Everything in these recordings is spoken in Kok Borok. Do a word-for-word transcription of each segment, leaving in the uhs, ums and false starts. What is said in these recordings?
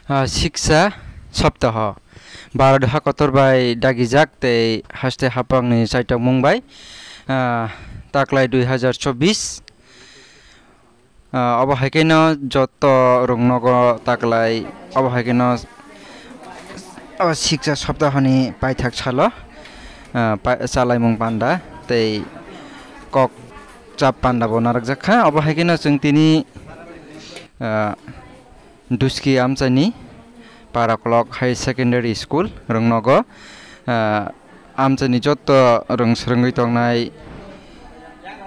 Ah, Siksa Saptaho. Bharat ha kotor bai dagijak tei haste hapangni chaitokmung bai, ah, taklai dui hajar chobbish. Ah, obo hai khe no joto rwngnogo taklai, obo hai khe no, oh, Siksa Saptahoni paithak salo, ah, pa-, chalaimung panda tei kok chap panda bo narwkjak kha. Obo hai khe no chwng tini, ah, Duski amchaini Parakolok Higher Secondary School rwngnogo, ah, amchaini joto rwng swrwngwi tongnai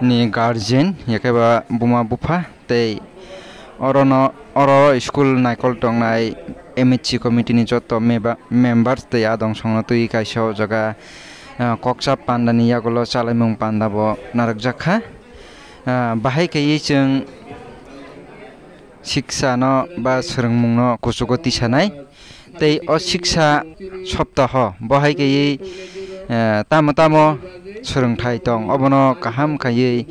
ni guardian, yakhe ba buma bupha tei orono, oro school naikol tongnai M H C committee ni joto meba-, members tei adong songno twi kaisa o jaga, ah, kokchap panda ni yagulo chalaimung panda bo narwkjak kha. Ah, bahai kaiwi chwng siksa no ba swrwngmung no kuchugo tisanai. Tei o siksa soptaho bo hai kaiwi, eh, tamo tamo swrwngthai tong, obono kaham kaiwi,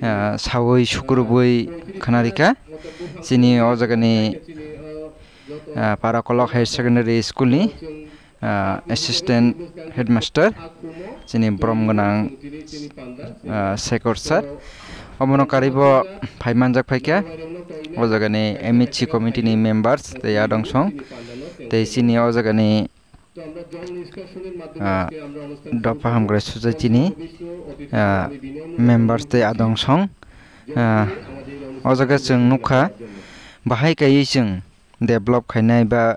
eh, sawi sukrubwi khwnarikha. Chini o jagani, eh, Parakolok Higher Secondary School ni, ah, Assistant Headmaster, chini borom gwnang, ah, Shekhar sir. Omono karwibo phai manjak phaikha, o jagani M H C committee ni members tei adong song, tei chini o jagani, ah, Dopha Hamkrai Society ni, ah, members tei adong song. Ah, o jaga chwng nukha, bahai kaiwi chwng develop khainai ba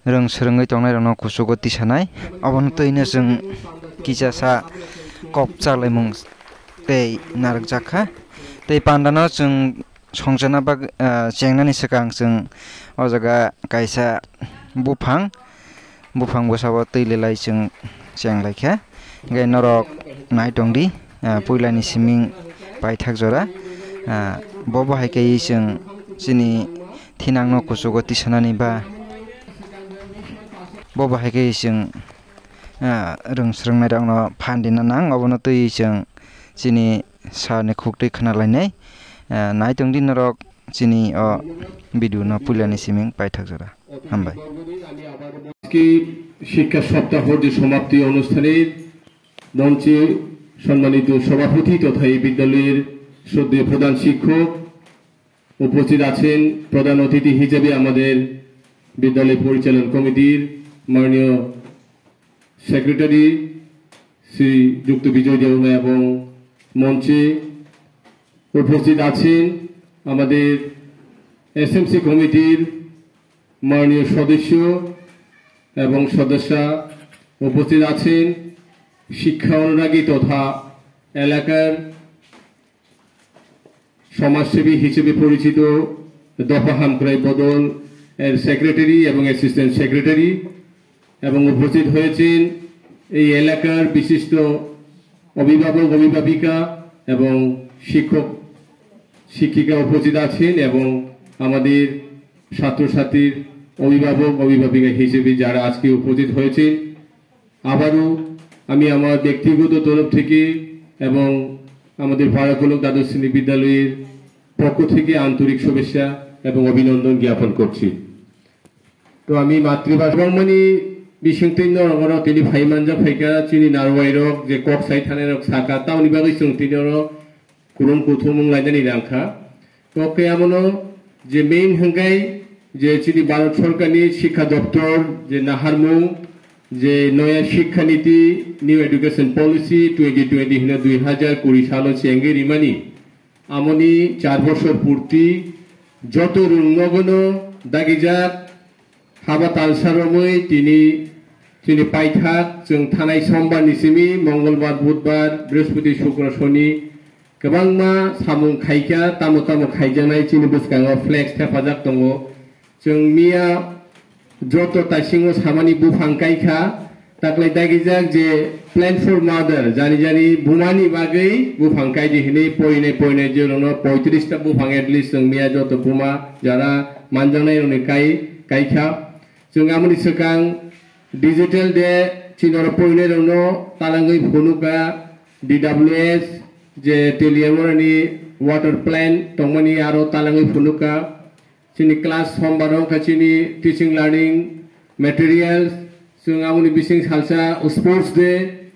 rwng swrwngwi tongnairokno kuchugo tisanai. Obono twino chwng kisa sa kok chalaimung tei narwkjak kha. Tei pandano chwng songchana bag-, ah, chengnani swkang chwng o jaga kaisa buphang, buphang bwsao twi lelai chwng chenglaikha. Hingke norok nai tongdi, ah, puilani siming paithak jora, ah, bo bo hai khe chwng chini thinangno kuchugo tisanani ba bo bo hai khe chwng, ah, rwng swrwngnairokno phan rina nang, obono twi chwng chini sir ni khuktwi khna lainai. Ah, nai tongdi norok chini o video no puilani siming paithak jora. Hambai. আজকে শিক্ষা সপ্তাহর যে সমাপ্তি অনুষ্ঠানের মঞ্চে সম্মানিত সভাপতি তথা এই বিদ্যালয়ের শ্রদ্ধেয় প্রধান শিক্ষক, উপস্থিত আছেন প্রধান অতিথি হিসেবে আমাদের বিদ্যালয় পরিচালন কমিটির মাননীয় সেক্রেটারি শ্রীযুক্ত বিজয় দেওনা এবং মঞ্চে উপস্থিত আছেন আমাদের এসএমসি কমিটির মাননীয় সদস্য এবং সদস্যা, উপস্থিত আছেন শিক্ষা অনুরাগী তথা এলাকার সমাজসেবী হিসেবে পরিচিত দফা হামক্রাই বদল এর সেক্রেটারি এবং অ্যাসিস্ট্যান্ট সেক্রেটারি, এবং উপস্থিত হয়েছেন এই এলাকার বিশিষ্ট অভিভাবক, অভিভাবিকা এবং শিক্ষক, শিক্ষিকা উপস্থিত আছেন এবং আমাদের ছাত্রছাত্রীর অভিভাবক, অভিভাবিকা হিসেবে যারা আজকে উপস্থিত হয়েছেন, আবারও আমি আমার ব্যক্তিগত তরফ থেকে এবং আমাদের পাড়াকলক দ্বাদশ শ্রেণী বিদ্যালয়ের পক্ষ থেকে আন্তরিক শুভেচ্ছা এবং অভিনন্দন জ্ঞাপন করছি। To ami matribhasha bangmani bisingtwi norok oro tini phai manjak phaikha chini narwai rok je kok sai thanai rok saka tamoni bagwi chwng tini oro kurum kuthum wng lainani rang kha. Kok khe amono je main hwnkhe je chini Bharat Sorkarni Shikkha Doptor je naharmung je Noya Shikkha Niti, New Education Policy twenty twenty hino dui hajar kuri salo chengwi rimani. Amoni char bosor purti joto rwngnogono dagijak haba talsa romwi tini chini paithak chwng thanai sombar ni simi Mongolbar, Budbar, Brihaspati, Shukra, Shoni kwbangma samung khaikha, tamo tamo khaijaknai chini bwskango flex thepajak tongo. Chwng miya joto taisingo samani buphang kaikha, taklai dagijak je Plan for Mother, jani jani bumani bagwi buphang kaidi hinwi porinai porinai je rokno poitrish ta buphang at least chwng miya joto buma jara manjaknai rokni kai, kaikha. Chwng amoni swkang Digital Day chini oro porinai rokno talangwi phunukha, D W S je Teliamurani water plant tongmani aro talangwi phunukha. chini class sombar wngkha chini teaching learning materials, chwng aboni bising salsa sports day,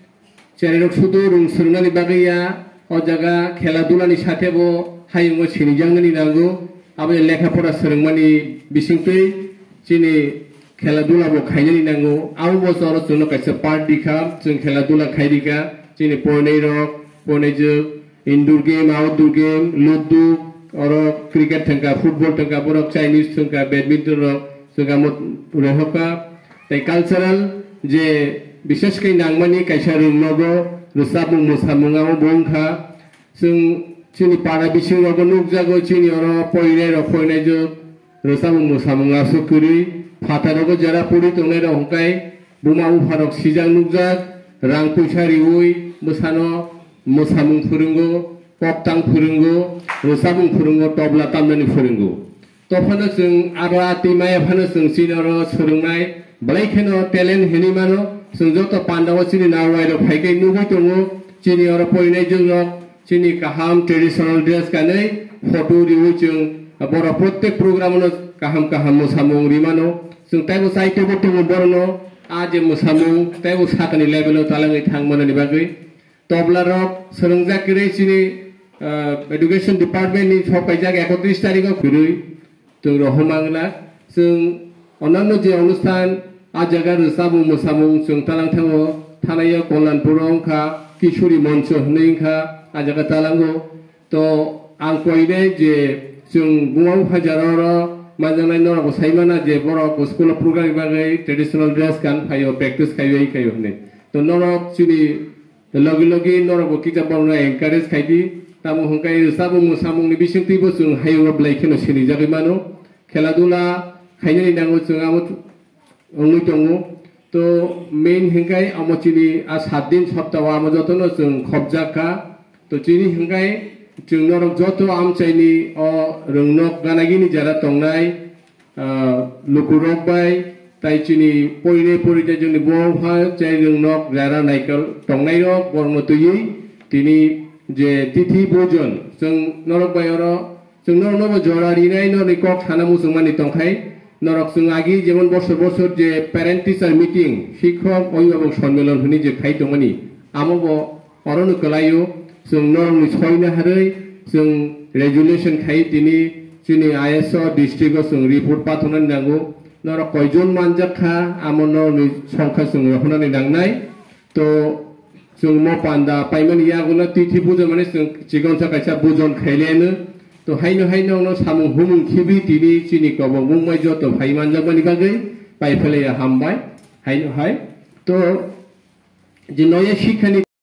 chererok sudu rung swrwngnani bagwi ya, o jaga khela dulani sathe bo hayungo sinijaknani nango, aboni lekha pora swrwngmani bisingtwi chini khela dula bo khainani nango, abo bo chwngno kaisa part rikha, chwng khela dula khai rikha, chini poinai rok, poinai jwk, indoor game, outdoor game, ludo, oro cricket thangkha, football thangkha, borok Chinese thangkha, badminton rok, chwng amo rehokha. Tei cultural je bishesh khe nangmani kaisa rwngnogo rwchapmung mwsamung amo bo wngkha. Chwng chini para bisingo bo nukjago, chini oro poinai rok poinai jwk rwchapmung mwsamung aswk kwrwi. Phataro bo jera puri tongnai rok hwnkhe buma bupha rok sijak nukjak, rang puisa riwi bwsano mwsamung phwrwngo, koktang phwrwngo, rwchapmung phwrwngo, tobla tamnani phwrwngo. Tophano chwng aro a twi maya phano chwng chini oro swrwngnai belai kheno talent hinwi mano. Chwng joto pandao chini narwai rok phai khe nugwi tongo, chini oro porinai jwk rok chini kaham traditional dress kanwi photo riwi chwng borok prottek program no kaham kaham mwsamung ri mano. Chwng taibo chai teibo tongo borokno a je mwsamung taibo sakani level o talangwi thang manani bagwi. Tobla rok swrwngjak kwrwi chini, ah, education department ni sok paijak ekotris tarikh o kwrwi chwng rohor mangla. Chwng onanno je onusthan a jaga rwchapmung mwsamung chwng talang thango, thanai o Kollanpur o wngkha Kishori Moncho hwnwi wngkha, a jaga talango. To ang koinai je chwng buma bupha jara oro manjaknai norok bo sai mana je borok school o program ni bagwi traditional dress kan phaio, practice khaiwi khaio hwnwi. To norok chini logi logi norok bo kisa borokno encourage khai di. Tamo hwnkhe rwchapmung mwsamung ni bisingtwi bo chwng hayung o belai kheno sinijagwi mano. Khela dula khainani nango chwng abo wngwi tongo. To main hwnkhe amo chini a saat din sapta o amo jotono chwng khopjak kha. To chini hwnkhe chwng norok joto amchaini o rwngnok ganagini jara tongnai, ah, lukurok bai, tai chini porinai porinai joni bo ha chai rwngnok jara naikol tongnai rok borokno twiwi tini je tithi bhujon chwng norok bai oro Chwng norokno bo jora rinai norokni kok sana muchungmani tongkhai, norok chwng agi jemon bosor bosor je parent teacher meeting, shikhok, obhibhabok sonmilon hwnwi je khai tongmani, amo bo orono kwlaio. Chwng norokni soina harwi chwng resolution khai tini chini I S O district o chwng report pathornani nango. Norok koijon manjak kha, amo norokni songkha chwng rohornani nangnai. To chwng mo panda paimani yagulo twithi bujon mani chwng chikonsa kaisa bujon khaileno. To haino haino no samung humung khibi tini chini kobok mungmai joto phai manjakmani bagwi pai phelaiya hambai. Haino hai. To je noya shikhani